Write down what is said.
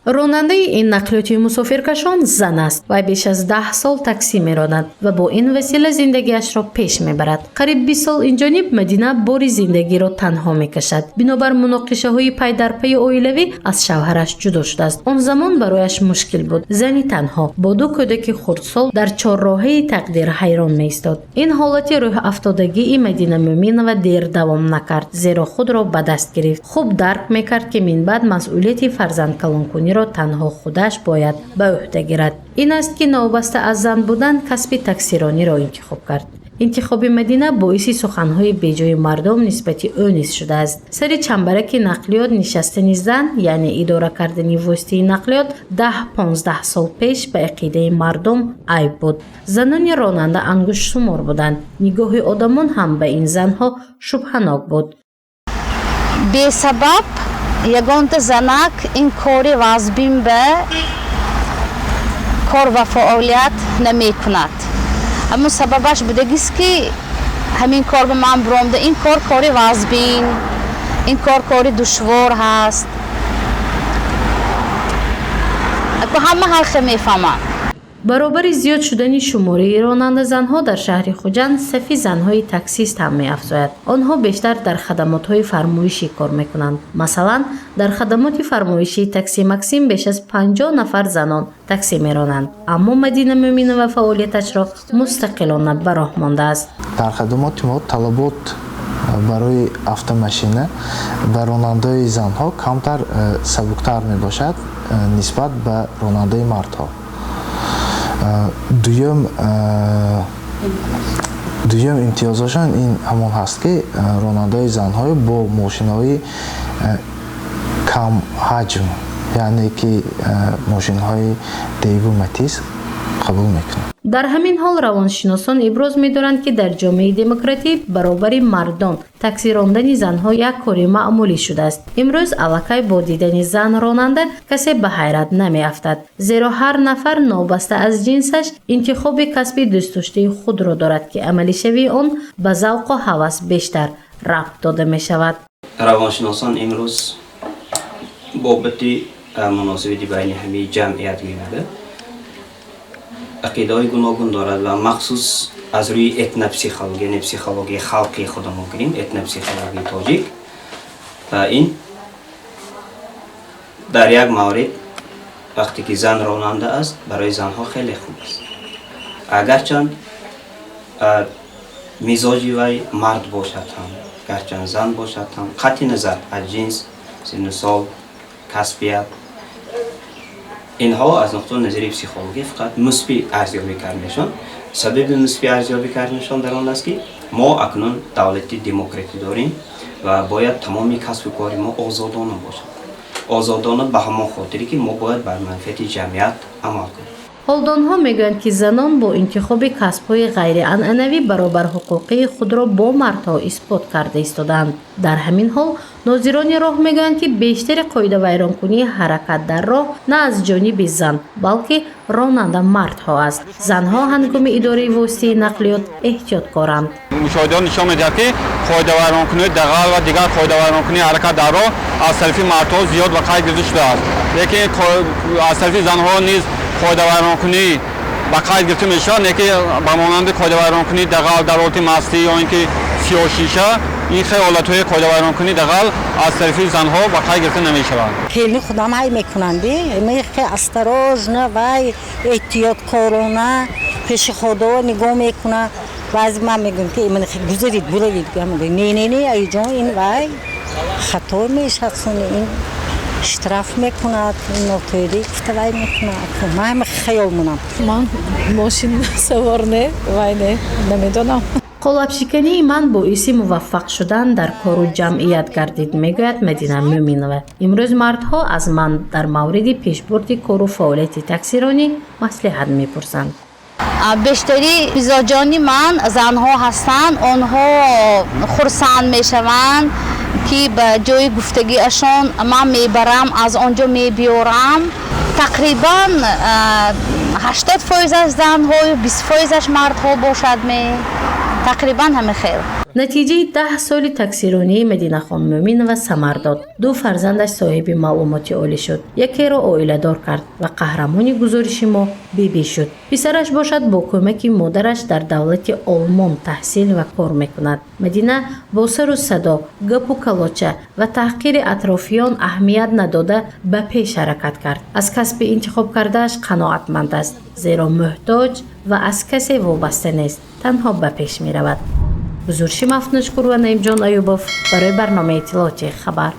Ронандаи ин нақлиёти мусофиркашон зан аст. Вай беш аз 10 сол таксӣ меронад ва бо ин васила зиндагиашро пеш мебарад. Қариб 20 сол инҷониб Мадина бори зиндагиро танҳо мекашад. Бинобар муноқишаҳои пайдарпайи оилавӣ аз шавҳараш ҷудо шудааст. Он замон барояш мушкил буд. Зани танҳо бо ду кӯдаки хурдсол дар чорроҳаи тақдир ҳайрон меистод. Ин ҳолати рӯҳафтодагии Мадина Мӯминова дер давом накард, зеро худро ба даст гирифт. Хуб дарк мекард, ки минбаъд масъулияти фарзандкалонкуниро танҳо худаш бояд ба ӯҳда гирад. Ин аст, ки новобаста аз зан будан касби таксирониро интихоб кард. Интихоби Мадина боиси суханҳои беҷои мардум нисбати ӯ низ шудааст. Сари чамбараки нақлиёт нишастани зан, яъне идора кардани воситаи нақлиёт, 10-15 сол пеш ба ақидаи мардум айб буд. Занони ронанда ангуштшумор буданд. Нигоҳи одамон ҳам ба ин занҳо шубҳанок буд. Бесабаб ягонта занак ин кори вазбин ба кор ва фаъолият намекунад. Ҳамун сабабаш будагист, ки ҳамин кор ба ман биромда. Ин кор кори вазбин, ин кор кори душвор ҳаст. Ҳама ҳар хел мефаҳманд. Баробари зиёд шудани шумораи ронандазанҳо дар шаҳри Хуҷанд, сафи занҳои таксист ҳам меафзояд. Онҳо бештар дар хадамотҳои фармоишӣ кор мекунанд. Масалан, дар хадамоти фармоишии Такси Максим беш аз 50 нафар занон таксӣ меронанд. Аммо Мадина Мӯминова фаъолияташро мустақилона ба роҳ мондааст. Дар хадамоти мо талабот барои автомашина ба ронандаи занҳо камтар сабуктар мебошад нисбат ба ронандаи мардҳо. Дуюм имтиёзошон ин ҳамон ҳаст, ки ронандаи занҳо бо мошинаҳои кам ҳаҷм, яъне ки мошинҳои Дейву Матиз қабул мекунанд. Дар ҳамин ҳол равоншиносон иброз медоранд, ки дар ҷомеаи демократӣ баробари мардон таксӣ рондани занҳо як кори маъмулӣ шудааст. Имрӯз аллакай бо дидани зан ронанда касе ба ҳайрат намеафтад, зеро ҳар нафар новобаста аз ҷинсаш интихоби касби дӯстдоштаи худро дорад, ки амалишавии он ба завқу ҳавас бештар рабт дода мешавад. Равоншиносон имрӯз бобати муносибати байни ҳамаи ҷамъият гӯяда ақидаҳои гуногун дорад ва махсус аз рӯи этнопсихология, яъне психологияи халқи худамон гирем, этнопсихологияи тоҷик, ва ин дар як маврид, вақте ки зан ронанда аст, барои занҳо хеле хуб аст, агарчанд мизоҷи вай мард бошад ҳам, гарчанд зан бошад ҳам, қатъи назар аз ҷинс, синну сол, касбият, инҳо аз нуқтаи назари психологӣ фақат мусбӣ арзёбӣ карда мешаванд. Сабаби мусбӣ арзёбӣ карданашон дар он аст, ки мо акнун давлати демократӣ дорем ва бояд тамоми касбу кори мо озодона бошад. Озодона ба ҳамон хотире, ки мо бояд бар манфиати ҷамъият амал кунем. Ҳолдонҳо мегӯянд, ки занон бо интихоби касбҳои ғайрианъанавӣ баробарҳуқуқии худро бо мардҳо исбот карда истодаанд. Дар ҳамин ҳол нозирони роҳ мегӯянд, ки бештари қоидавайронкунии ҳаракат дар роҳ на аз ҷониби зан, балки ронанда мардҳо аст. Занҳо ҳангоми идораи воситаи нақлиёт эҳтиёткоранд. Мушоҳидаҳо нишон медиҳад, ки қоидавайронкунии дағал ва дигар қоидавайронкунии ҳаракат дар роҳ аз тарафи мардҳо зиёд ба қайд гирифта шудааст, лекин аз тарафи занҳо низ қоидавайронкунӣ ба қайд гирифта мешавад, лекин ба монанди қоидавайронкунии дағал дар ҳолати мастӣ ё ин ки сиёҳшиша, ин хел ҳолатҳои қоидавайронкунии дағал аз тарафи занҳо ба қайд гирифта намешаванд. Хеле худам ҳай мекунанд, мехе осторожно, вай эҳтиёткорона пеши Худо нигоҳ мекунад. Баъзе ман мегӯям, ки гузарид, буравид. Не, не, не, айҷон, ин вай хато мешавад, ин штраф мекунад, нотоири гуфта вай мекунад. Ман ҳама хаёл монам. Ман мошин савор не, вай не, намедонам. Қолабшикании ман боиси муваффақ шудан дар кору ҷамъият гардид, мегӯяд Мадина Мӯминова. Имрӯз мардҳо аз ман дар мавриди пешбурди кору фаъолияти таксиронӣ маслиҳат мепурсанд. Бештари мизоҷони ман занҳо ҳастанд. Онҳо хурсанд мешаванд, ки ба ҷои гуфтагиашон ман мебарам, аз он ҷо мебиёрам. Тақрибан 80 фоизаш занҳою 20 фоизаш мардҳо бошад, ме тақрибан ҳама хел. Натиҷаи 10 соли таксиронии Мадинахон Мӯминова самар дод. Ду фарзандаш соҳиби маълумоти олӣ шуд, якеро оиладор кард ва қаҳрамони гузориши мо бибӣ шуд. Писараш бошад, бо кӯмаки модараш дар давлати Олмон таҳсил ва кор мекунад. Мадина бо сару садо, гапу калоча ва таҳқири атрофиён аҳамият надода, ба пеш ҳаракат кард. Аз касби интихобкардааш қаноатманд аст, зеро муҳтоҷ ва аз касе вобаста нест, танҳо ба пеш меравад. Бузурши Мафнушкур ва Наимҷон Аюбов барои барномаи иттилоотии «Хабар».